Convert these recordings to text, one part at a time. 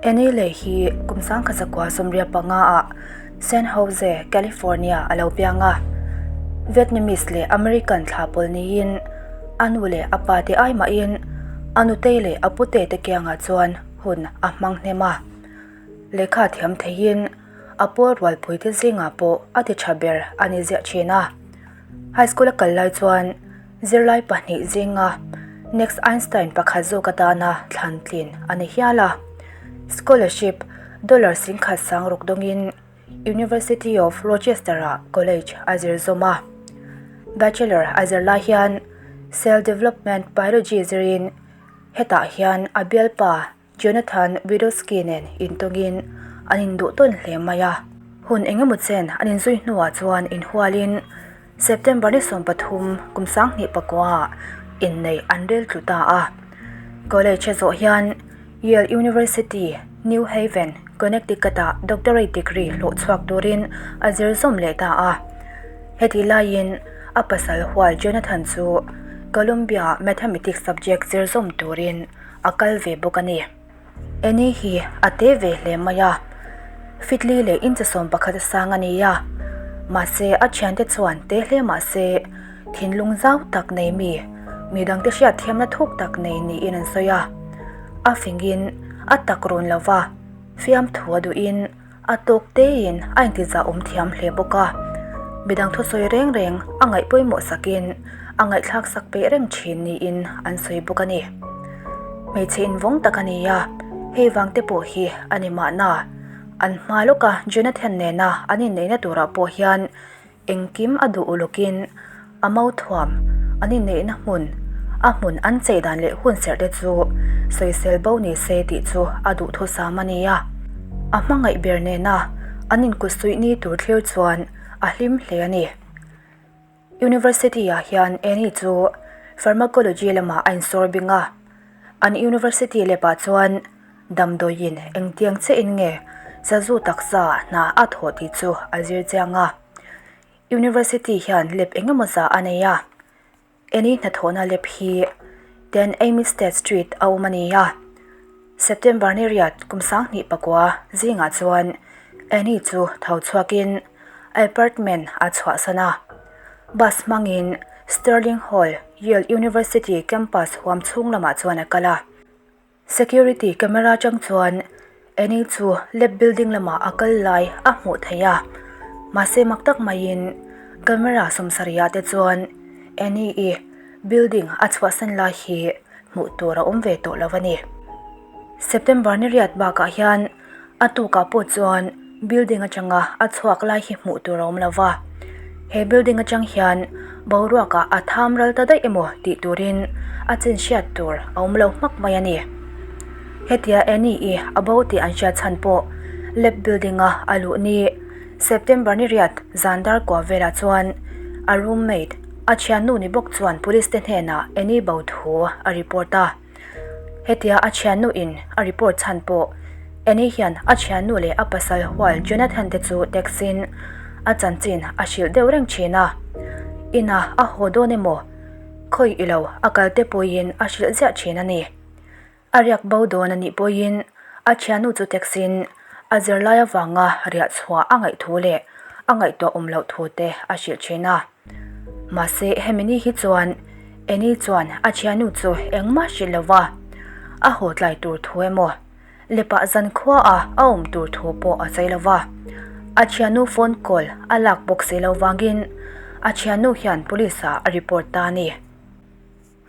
Annie hi kum 1905 ah San Jose, California a lo piang a. Vietnamese leh American thla pawl niin a nu leh a pa te ai mahin a nutei leh a pute te kiangah chuan hun a hmang hnem a. Lehkha thiam theihin a pawl rualpui te zingah pawh a ti tha ber a ni ziah thin a. High school a kal lai chuan zirlai pahnih zinga Next Einstein pakhat zawk atana thlan tlin a ni hial a. Scholarship dollar singkhat sang ruk dawngin University of Rochester-ah college a zir zawm a. Bachelor a zir lai hian Cell Development Biology zirin hetah hian a bialpa Jonathan Widowski nen intawngin an induh tawn hle mai a. Hun engemaw chen an inzui hnuah chuan inhualin September ni 13 kum 2009 ah inneih an rel tlu ta a. College a zawh hian Yale University, New Haven, Connecticut-ah doctorate degree hlawh chhuak turin a zir zawm leh ta a. Heti laiin a pasal hual Jonathan chu Columbia Mathematics subject zir zawm turin a kal ve bawk a ni. Annie hi a te ve hle mai a, Fitli leh inch 11 a sang a ni a, mahse a thiante chuan te hle mahse thinlung zau tak nei mi, mi dangte hriat thiamna thuk tak nei niin an sawi a. A fingin a tak rawn lo va, fiamthu a duhin A tawk teiin a intizah awm thiam hle bawk a, midang thusawi reng reng a ngaih pawimawh sakin a ngaihthlak sak peih reng thin niin an sawi bawk a ni. Hmeichhe invawng tak a ni a, hei vang te pawh hi a ni mahna. An hma lawka Jonathan nena an inneihna turah pawh hian Engkim a duh ulawkin a mauthuam an inneihna hmun, a hmun an chei dan leh hun serh te chu sawisel bo ni se tih chu a duhthusam a ni a. A hmangaih ber nena an inkutsuih ni tur thlir chuan a hlim hle a ni. University-ah hian Annie chu Pharmacology lamah a insawr bing a, an university lepah chuan Damdawiin engtiang chiahin nge sazu taksa hna a thawh tih chu a zir chiang a. University hian lab engemaw zah a nei a. Eni hnathawhna lab hi 10 Amistad Street a awm a ni a. September ni riat kum 2009 zingah chuan Annie chu tho chhuakin a apartment a chhuahsan a. Bus hmangin Sterling Hall, Yale University campus huam chhung lamah chuan a kal a. Security camera atang chuan Annie chu lab building lamah a kal lai a hmuh theih a, mahse mak tak maiin camera sawmsarih ah te chuan Annie i building a chhuahsan lai hi hmuh tur a awm ve tawh lo a ni. September ni riat bakah hian A tukah pawh chuan building atanga a chhuak lai hi hmuh tur a awm lo va, he building atang hian boruakah a tham ral ta daih emaw tih turin a chin hriat tur a awm lo hmak mai a ni. Hetia Annie i a bo tih an hriat chhan pawh lab building a a luh ni September ni riat zan dar kua velah chuan a roommate a thiannu ni bawk chuan police te hnenah Annie bo thu a report a. Hetia a thiannu in a report chhan pawh Annie hian a thiannu leh a pasal hual Jonathan te chu text in a chanchin a hrilh deuh reng thin a. Inah a haw dawn emaw khawi ilo a kal te pawhin a hrilh ziah thin a ni. A riak bo dawn a nih pawhin a thiannu chu text in a zirlai avanga riah chhuah a ngaih thu leh a ngaihtuah awm loh thu te a hrilh thin a. Mahse hemi ni hi chuan Annie chuan a thiannu chu engmah hrilh lo va, a haw tlai tur thu emaw lepah zankhua a a awm tur thu pawh a sawi lo va. A thiannu phone call a lak bawk si lo vangin a thiannu hian police ah a report ta a ni.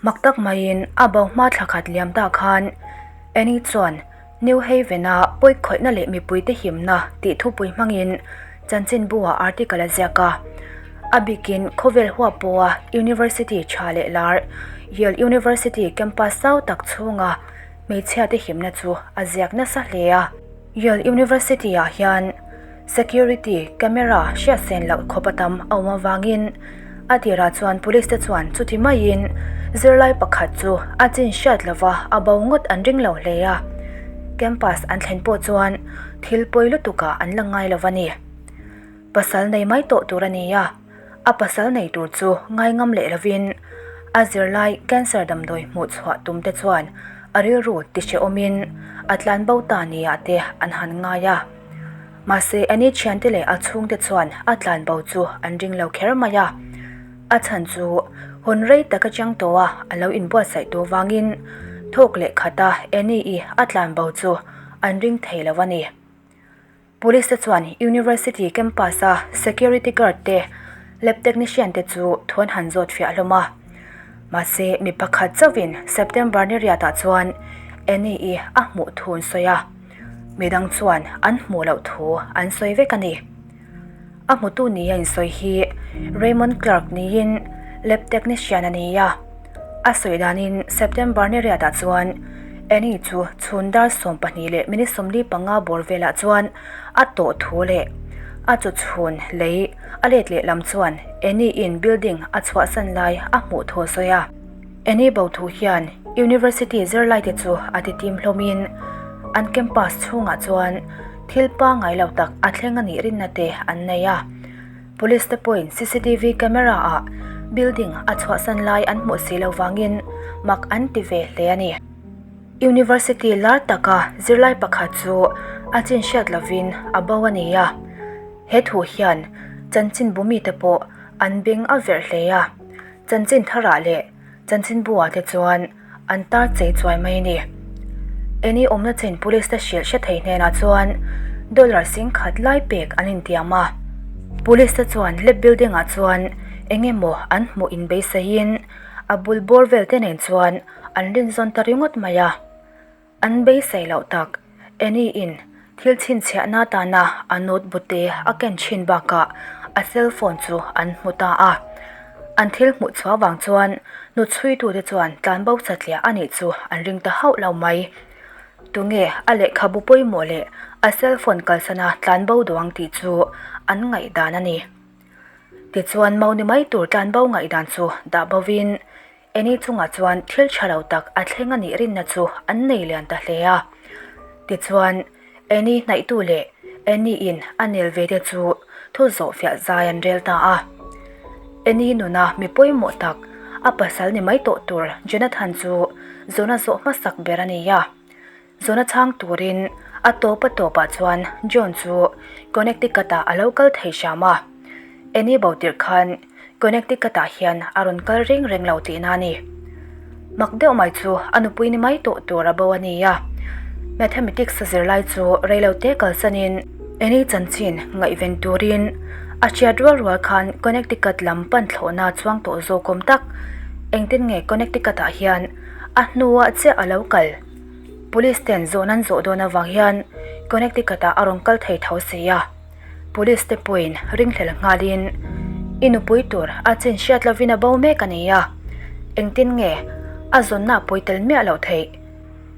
Mak tak maiin a bo hma thla khat liam ta khan Annie chuan New Haven-a pawi khawihna leh mipuite himna tih thupui hmangin chanchinbu-ah article a ziak a. A bikin khawvel huap pawha University tha leh lar Yale University campus zau tak chhunga hmeichhiate himna chu a ziak nasa hle a. Yale University-ah hian Security camera hriat sen loh khawp a tam a awm avangin a tirah chuan police te chuan chuti maiin zirlai pakhat chu a chin hriat lova a bo ngawt an ring lo hle a, campus an thlen pawh chuan thil pawi lutukah an la ngai lo a ni. Pasal nei mai tawh tur a ni a, a pasal nei tur chu ngai ngam leh lovin a zirlai cancer damdawi hmuh chhuah tum te chuan. A rilru ti hrehawmin a tlanbo ta nia te an han ngai a. Mahse, Annie thiante leh a chhungte chuan a tlanbo chu an ring lo kher mai a. A chhan chu hun rei tak atang tawh a a lo inbuatsaih tawh vangin thawk leh khata Annie-i a tlanbo chu an ring thei lo a ni. Police te chuan University campus a security guard te, lab technician te chu thu an han zawt fiah hlawm a. Mahse, mi pakhat chauhin September ni riatah chuan Annie-i a hmuh thu an sawi a, midang chuan an hmuh loh thu an sawi vek a ni. A hmutu nia insawi hi Raymond Clark niin lab technician a ni a. A sawi danin September ni riatah chuan Annie chu chhun dar 12 leh minute 45 bawr velah chuan a tawh thu leh a chu chhun lei a let leh lam chuan Annie in building a chhuahsan lai a hmuh thu a sawi a. Annie bo thu hian University zirlaite chu a ti tim hlawmin an campus chhungah chuan Thil pangngai lo tak a thleng a nih rinna te an nei a. Police te pawhin cctv camera ah building a chhuahsan lai an hmuh si lo vangin mak an ti ve hle a ni. University lar taka zirlai pakhat chu a chin hriat lovin a bo a ni a. He thu hian chanchinbu mite pawh an beng a verh hle a. Chanchin tharah leh chanchinbu ah te chuan an tar chei chuai mai a ni. Eni awmna chin police te hrilh hre thei hnenah chuan dollar 10,000 lai pek an intiam a. Police te chuan lab building ah chuan eng emaw an hmuh inbeisaiin a bul bawr vel te nen chuan an rinzawn ta ringawt mai a. An beisei loh tak, Annie in thil chhinchhiahna atana a notebook te a ken thin bakah a cell phone chu an hmu ta a. An thil hmuh chhuah vang chuan hnuchhuitute chuan tlanbo satliah a nih chu an ring ta hauh lo mai. Tunge a lehkhabu pawimawh leh a cell phone kalsana tlanbo duh ang tih chu an ngaihdan a ni. Tichuan mau ni mai tur tlanbo ngaihdan chu dah bovin Annie chungah chuan thil tha lo tak a thleng a nih rinna chu an nei lian ta hle a. Tichuan, Annie hnaihtu leh Annie in a nel ve te chu thu zawh fiah zai an rel ta a. Annie nuna mi pawimawh tak, a pasal ni mai tawh tur Jonathan chu zawhna zawh hmasak ber a ni a. Zawhna chhang turin a tawp a tawpah chuan John chu Connecticut ah a lo kal thei hram a. Annie bo tirh khan Connecticut ah hian a rawn kal reng reng lo tihna a ni. Mak deuh mai chu a nupui ni mai tawh tur a bo a ni a. Mathematics a zirlai chu reilote kalsanin Annie chanchin ngaihven turin a hriat rual rual khan Connecticut lam pan thlawhna chuang tawh zawk awm tak. Engtin nge Connecticut ah hian a hnuah chiah a lo kal? Police ten zawhna an zawh dawn avang hian Connecticut ah a rawn kal thei tho si a. Police te pawhin ringhlel nghalin i nupui tur a chin hriat lovin a bo mek a ni a, engtin nge a zawnna pawi tel miah loh theih?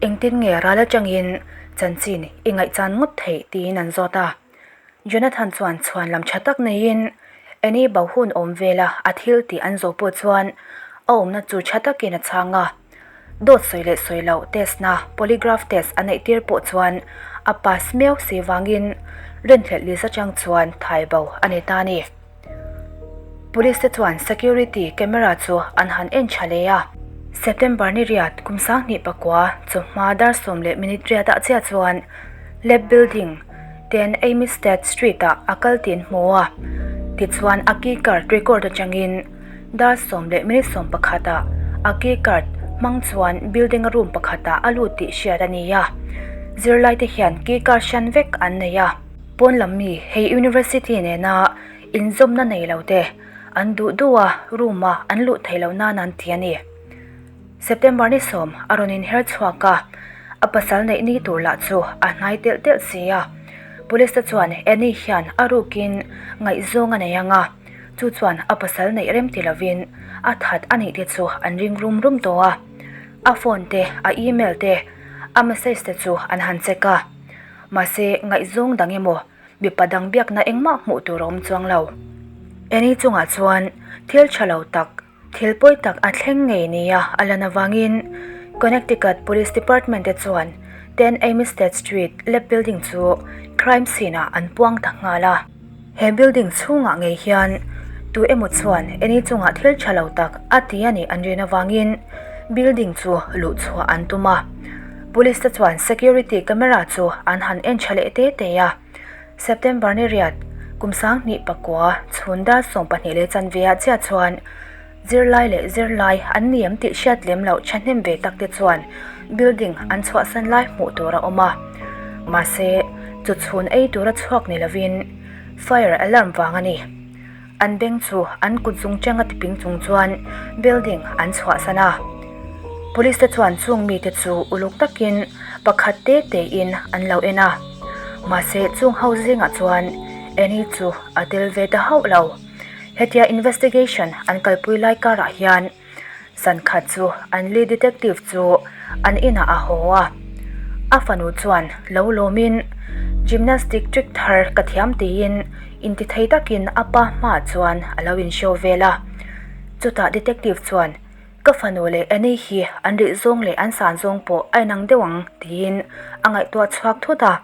Engtin nge ral atangin chanchin i ngaihchan ngawt theih? tiin an zawt a. Jonathan chuan chhuan lam tha tak neiin Annie bo hun awm vela a thil tih an zawh pawh chuan a awmna chu tha takin a chhang a. Dawt sawi leh sawi loh test na polygraph test a neih tir pawh chuan a pass miau si vangin rinhlelh list atang chuan thai bo a ni ta a ni. Police te chuan security camera chu an han en tha leh a. September ni riat kum 2009 chawhma dar sawm leh minute riatah chiah chuan lab building ten Amistad Street ah a kal tih an hmu a. Tichuan a key card record atangin Dar sawm leh minute 11 ah a key card hmang chuan building a room pakhatah a lut tih hriat a ni a. Zirlaite hian key card hran vek an nei a. Pawn lam mi hei university nena inzawmna nei lo te an duh duh a room a an luh theih loh nan an ti a ni. September ni sawm a rawn inher chhuak a, a pasal neih ni tur lah chu a hnai telh telh si a. Police te chuan Annie hian a rukin ngaihzawng a nei ang a. Chu chuan a pasal neih rem ti lovin a that a nih te chu an ring rum rum tawh a. A phone te, a email te, a message te chu an han check a. Mahse, ngaihzawng dang emaw, mipa dang biakna engmah hmuh tur a awm chuang lo. Annie chungah chuan thil tha lo tak, thil pawi tak a thleng ngei nia a lan avangin Connecticut Police Department te chuan 10 Amistad Street lab building chu crime scene ah an puang ta nghal a. He building chhungah ngei hian tu emaw chuan Annie chungah thil tha lo tak a ti a nih an rin avangin. building chu luh chhuah an tum a. Police te chuan security camera chu an han en tha leh te te a. September ni riat, kum 2009 chhun dar 12 leh chanve ah chiah chuan zirlai leh zirlai an ni em tih hriat lem loh thahnem ve tak te chuan building an chhuahsan lai hmuh tur a awm a. Mahse, chu chhun ei tura chhuak ni lovin fire alarm vang a ni. An beng chu an kut zung changa tiping chung chuan building an chhuahsan a. Police te chuan chung mite chu uluk takin pakhat te te in an lo en a. Mahse chung ho zingah chuan Annie chu a tel ve ta hauh lo. Hetia investigation an kalpui lai karah hian Zankhat chu an lead detective chu an inah a haw a, a fanu chuan lo lawmin gymnastic trick thar ka thiam tiin intithei takin a pa hmaah chuan a lo in show vel a. Chutah detective chuan ka fanu leh Annie hi an rih zawng leh an san zawng pawh a inang deuh ang tiin a ngaihtuah chhuak thut a,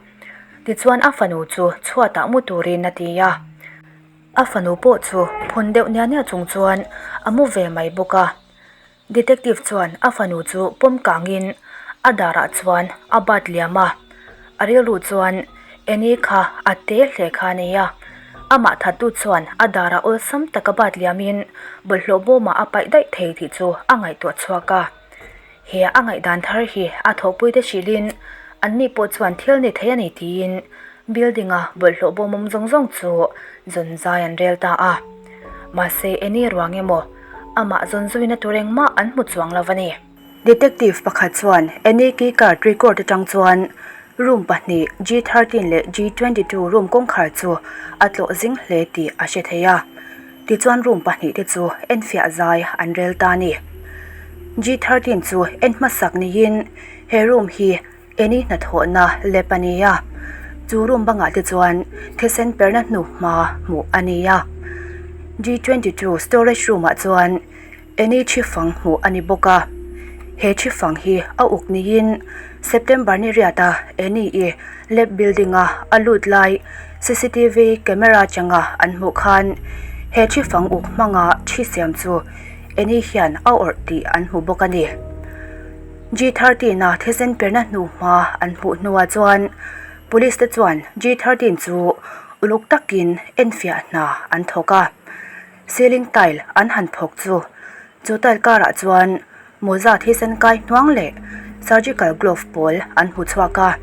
tichuan a fanu chu chhuatah mu turin a ti a. A fanu pawh chu phun deuh nia nia chung chuan a mu ve mai bawk a. Detective chuan a fanu chu pawm kangin a darah chuan a bat liam a. A rilru chuan Annie kha a te hle kha a nei a. Amah thattu chuan a darah awlsam taka bat liamin bawlhhlawh bawmah a paih daih thei tih chu a ngaihtuah chhuak a. He a ngaihdan thar hi a thawhpuite hrilhin anni pawh chuan thil ni thei a ni tiin building-a bawlhhlawh bawm awm zawng zawng chu zawn zai an rel ta a. Mahse Annie ruang emaw amah zawn zuina tur engmah an hmu chuang lo a ni. Detective pakhat chuan Annie key card record atang chuan room pahnih G13 leh G22 room kawngkhar chu a tlawh zing hle tih a hre thei a. Tichuan room pahnih te chu enfiah zai an rel ta a ni. G13 chu en hmasak niin he room hi Annie hnathawhna lab a ni a, chu room bangah te chuan thisen perna hnuhma hmuh a ni a. G22 storage room ah chuan Annie thi fang hmuh a ni bawk a, he thi fang hi a uk niin September ni riata Annie i lab building a a lut lai cctv camera changa an hmuh khan he thi fang uk hmanga thi siam chu Annie hian a awrh tih an hmu bawk a ni. G13 a thisen perna hnuhma an hmuh hnuah chuan police te chuan G13 chu uluk takin enfiah hna an thawk a. Ceiling tile an han phawk chu chu tile karah chuan mawza thisen kai hnuang leh surgical glove pawl an hmu chhuak a.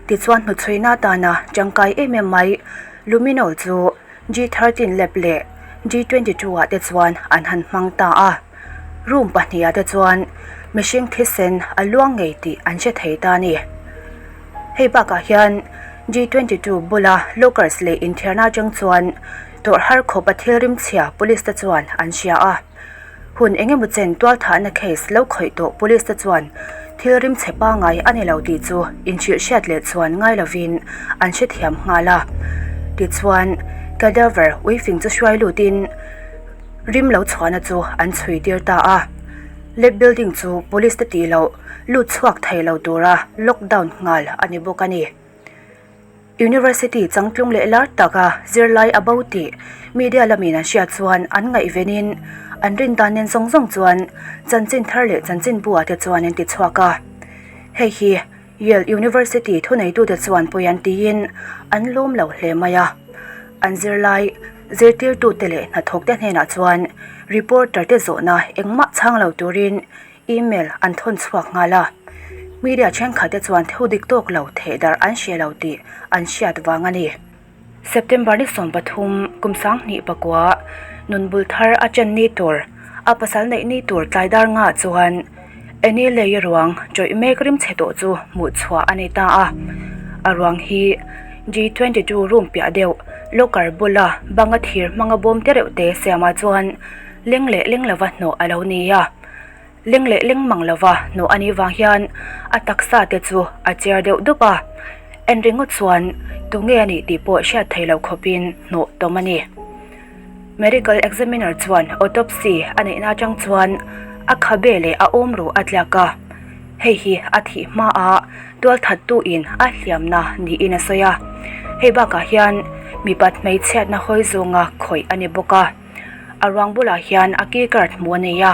Tichuan hnuchhuina atana tangkai em em mai luminol chu G13 lab leh G22 ah te chuan an han hmang ta a. Room pahnih ah te chuan mihring thisen a luang ngei tih an hre thei ta a ni. Hei bakah hian G22 bula lockers leh inthiarna atang chuan Tawrh har khawp a thil rimchhia police te chuan an hria a. Hun eng emaw chen tualthahna case lo khawih tawh police te chuan thil rimchhe pangai a ni lo tih chu inhrilh hriat leh chuan ngai lovin an hrethiam nghal a. Tichuan, cadaver uifing chu hruai lutin rim lo chhuahna chu an chhui tir ta a. Lab building chu police te tih loh lut chhuak thei lo tura lockdown nghal a ni bawk a ni. University changtlung leh lar taka zirlai a bo tih media lamin an hriat chuan an ngaihvenin an rin dan nen zawng zawng chuan chanchin thar leh chanchin buah te chuan an ti chhuak a. Hei hi Yale University thuneitute chuan pawi an tiin an lawm lo hle mai a. An zirlai zirtirtute leh hnathawkte hnenah chuan reporter te zawhna engmah chhang lo turin Email an thawn chhuak nghal a, media thenkhat te chuan thu dik tawk lo thehdarh an hre lo tih an hriat vang a ni. September ni 13 kum 2009 nun bul thar a chen ni tur a pasal neih ni tur tlai dar ngah chuan Annie Lei ruang chawih mek rim chhe tawh chu hmuh chhuah a ni ta a, a ruang hi G22 room piah deuh locker bula banga thir hmanga bawm te reuh te siamah chuan leng leh leng lova hnawh a lo ni a. Leng leh leng mang lova hnawh a nih vang hian a taksa te chu a cher deuh dup a, en ringawt chuan tunge a nih tih pawh hriat thei lo khawpin hnawh tawm a ni. Medical examiner chuan autopsy a neihna atang chuan a khabe leh a awm ruh a tliak a, hei hi a thih hmaa tualthattu in a hliamna niin a sawi a, hei bakah hian mipat hmeichhiatna hawi zawnga khawih a ni bawk a. A ruang bulah hian a key card hmuh a nei a,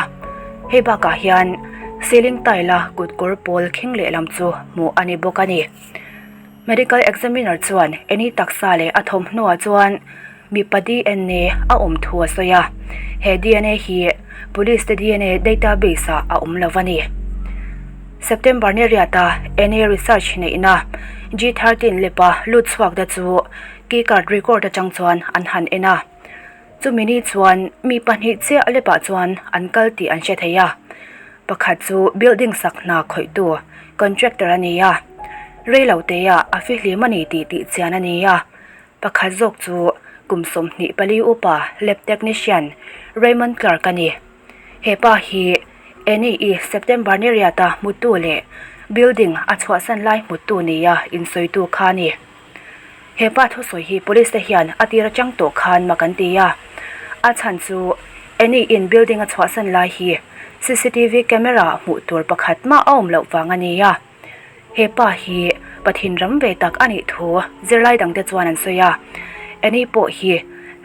hei bakah hian Ceiling tile a kut kawr pawl khing lehlam chu hmuh a ni bawk a ni. Medical examiner chuan Annie taksa leh a thawmhnaw ah chuan mipa dna a awm thu a sawi a, he dna hi police te dna database ah a awm lo a ni. September ni riata Annie research neihna G 13 lep a lut chhuak te chu key card record atang chuan an han en a. Chumi ni chuan mi pahnih chiah lepah chuan an kal tih an hre thei a, pakhat chu building sak hna khawihtu contractor a ni a, reilo teah a fihlim a ni tih tih chian a ni a, pakhat zawk chu kum 24 upa lab technician Raymond Clark a ni. He pa hi Annie-i September ni riata hmutu leh building a chhuahsan lai hmutu nia insawitu kha a ni. He pa thusawi hi police te hian a tir atang tawh khan mak an ti a, a chhan chu Annie in building a chhuahsan lai hi cctv camera ah hmuh tur pakhat mah a awm loh vang a ni a. He pa hi Pathin ram ve tak a nih thu zirlai dangte chuan an sawi a, Annie pawh hi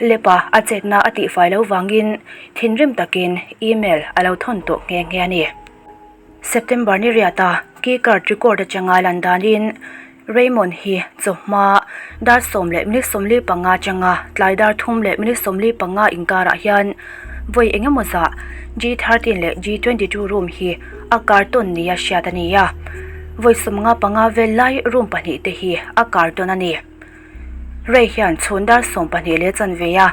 lepa a chetna a tihfai loh vangin thinrim takin email a lo thawn tawh nghe nghe a ni. September ni riata key card record atanga lan danin Raymond hi chawhma dar 10:45 atanga tlai dar 3:45 inkarah hian vawi eng emaw zah G 13 leh G 22 room hi a kartawn nia hriat a ni a, vawi 55 vel lai room pahnih te hi a kartawn a ni. Ray hian chhun dar 12 leh chanve a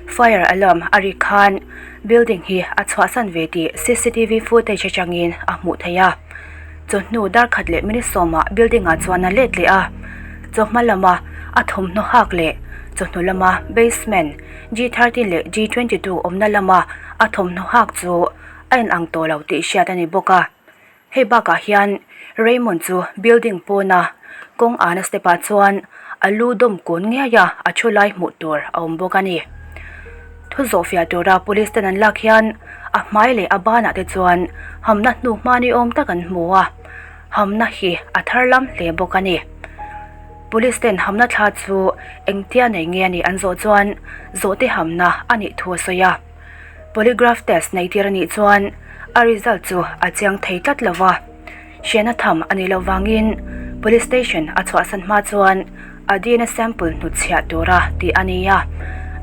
fire alarm a ri khan building hi a chhuahsan ve tih cctv footage atangin a hmuh theih a. Chawhnu dar khat leh minute sawmah building ah chuan a let leh a, chawhma lama a thawmhnaw hak leh chawhnu lama basement G 13 leh G 22 awmna lama a thawmhnaw hak chu a inang tawh lo tih hriat a ni bawk a. Hei bakah hian Raymond chu building pawna kawng ana step ah chuan a lu dawm kun ngei a, a thu lai hmuh tur a awm bawk a ni. Thu zawh fiah tura police ten an lak hian a hmai leh a banah te chuan hamna hnu hma ni awm tak an hmu a, hamna hi a thar lam hle bawk a ni. Police ten hamna thla chu engtia nei nge a nih an zawh chuan zawhte hamna a nih thu a sawi a. Polygraph test nei tir a nih chuan a result chu a chiang thei tlat lo va, hriatna tham a nih loh vangin police station a chhuahsan hma chuan a dna sample hnutchhiah tura tih a ni a,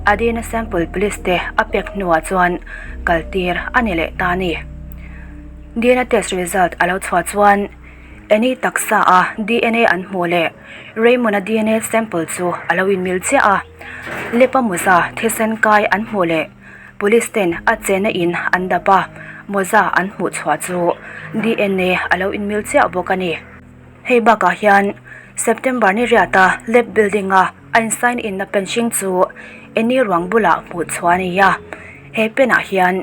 a dna sample police te a pek hnuah chuan kal tir a ni leh ta a ni. Dna test result a lo chhuah chuan Annie taksa a dna an hmuh leh Raymond-a dna sample chu a lo inmil chiah a, Lepa mawza thisen kai an hmuh leh Police ten a chenna in an dap a, mawza an hmuh chhuah chu dna a lo inmil chiah bawk a ni. Hei bakah hian September ni riata lab building a a in sign in na pen hring chu Annie ruang bulah hmuh chhuah a ni a, he pen ah hian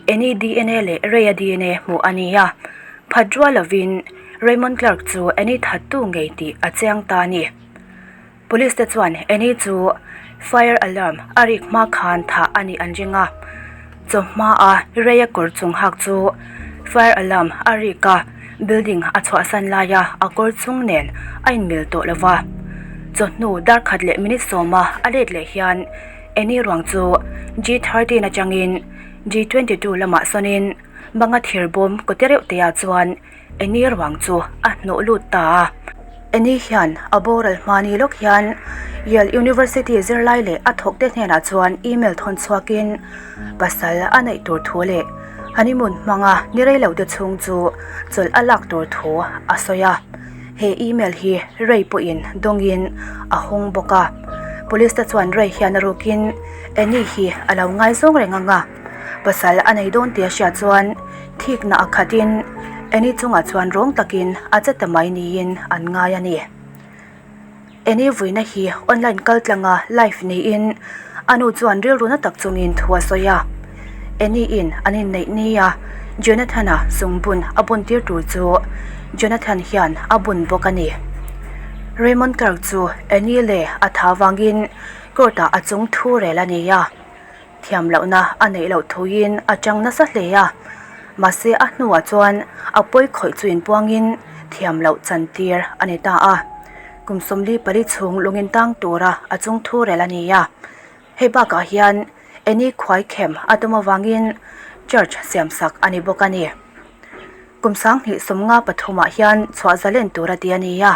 Annie dna leh Ray-a dna hmuh a ni a, phat rual lovin Raymond Clark chu Annie thattu ngei tih a chiang ta a ni. Police te chuan Annie chu fire alarm a rik hma khan thah a nih an ring a, chawhma a Ray-a kawr chung hak chu fire alarm a rik a, building a chhuahsan laia a kawr chung nen a inmil tawh lo va. Chawhnu dar khat leh minute sawma a let leh hian Annie ruang chu G 13 atangin G 22 lamah sawnin banga thir bawm kawte reuh te ah chuan Annie ruang chu a hnawh lut ta a. Annie hian a boral hmani lawk hian Yale University zirlai leh a thawkte hnenah chuan email thawn chhuakin pasal a neih tur thu leh honeymoon hmanga ni rei lo te chhung chu chawlh a lak tur thu a sawi a. He email hi Ray pawhin dawngin a hawng bawk a. Police te chuan Ray hian a rukin Annie hi a lo ngaizawng reng ang a. Pasal a nei dawn tih a hriat chuan thikna a khatin Annie chungah chuan rawng takin a che ta mai niin an ngai a ni. Annie vuina hi online kal tlanga live niin a nu chuan rilru na tak chungin thu a sawi a. Annie in an inneih nia Jonathan-a zungbun a bun tir tur chu Jonathan hian a bun bawk a ni. Raymond Clark chu Annie leh a tha vangin court-ah a chung thu rel a ni a. Thiam lohna a neih loh thuin a chang nasa hle a, mahse a hnuah chuan a pawi khawih chu inpuangin thiam loh chantir a ni ta a. Kum 44 chhung lungin tang tura a chung thu rel a ni a. Hei bakah hian Annie khuai khem a tum avangin church siamsak a ni bawk a ni. Kum 2023 ah hian chhuah zalen tur a ti a ni a,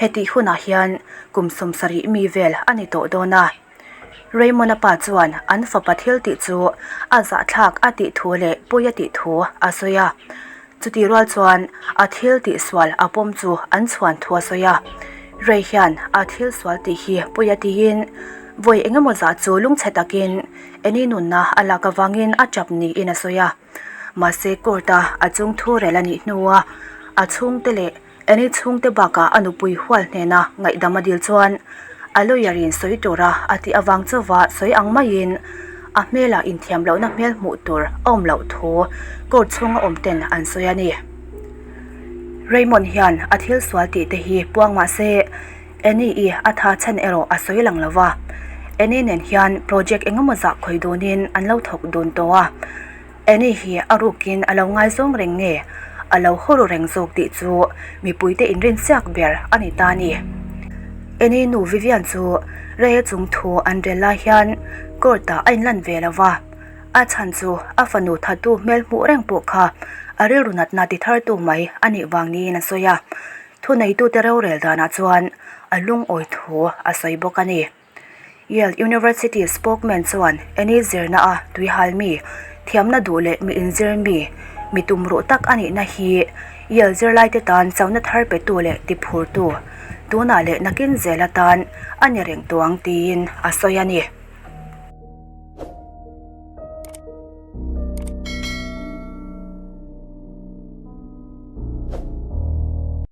hetih hunah hian kum 70 mi vel a ni tawh dawn a. Raymond-a pa chuan an fapa thil tih chu a zahthlak a tih thu leh pawi a tih thu a sawi a. Chutih rual chuan a thil tih sual a pawm chu an chhuan thu a sawi a. Ray hian a thil sual tih hi pawi a tiin vawi eng emaw zah chu lungchhe takin Annie nunna a lak avangin a tap niin a sawi a. Mahse court-a a chung thu rel a nih hnua a chhungte leh Annie chhungte bakah a nupui hual hnena ngaihdam a dil chuan a lawyer in sawi tura a tih avang chauva sawi ang maiin a hmelah inthiam lohna hmel hmuh tur a awm loh thu court chhunga awm ten an sawi a ni. Raymond hian a thil sual tih te hi puang mah se Annie i a tha chhan erawh a sawi lang lova. Annie nen hian project engemaw zah khawi dunin an lo thawk dun tawh a. Annie hi a rukin a lo ngaizawng reng nge, a lo haw ru reng zawk tih chu mipuite inrinsiak ber a ni ta a ni. Annie nu Vivian chu Ray-a chung thu an rel lai hian court-ah a inlan ve lo va, a chhan chu a fanu thattu hmel hmuh reng pawh kha a rilru natna ti thartu mai a nih vang niin a sawi a, thuneitute rorel danah chuan a lungawi thu a sawi bawk a ni. Yale University spokesman chuan Annie zirna a tuihal mi, thiamna duh leh mi inzir mi, mi tumruh tak a nihna hi Yale zirlaite tan chona thar petu leh tiphurtu, tunah leh nakin zel atan a ni reng tuang tiin a sawi a ni.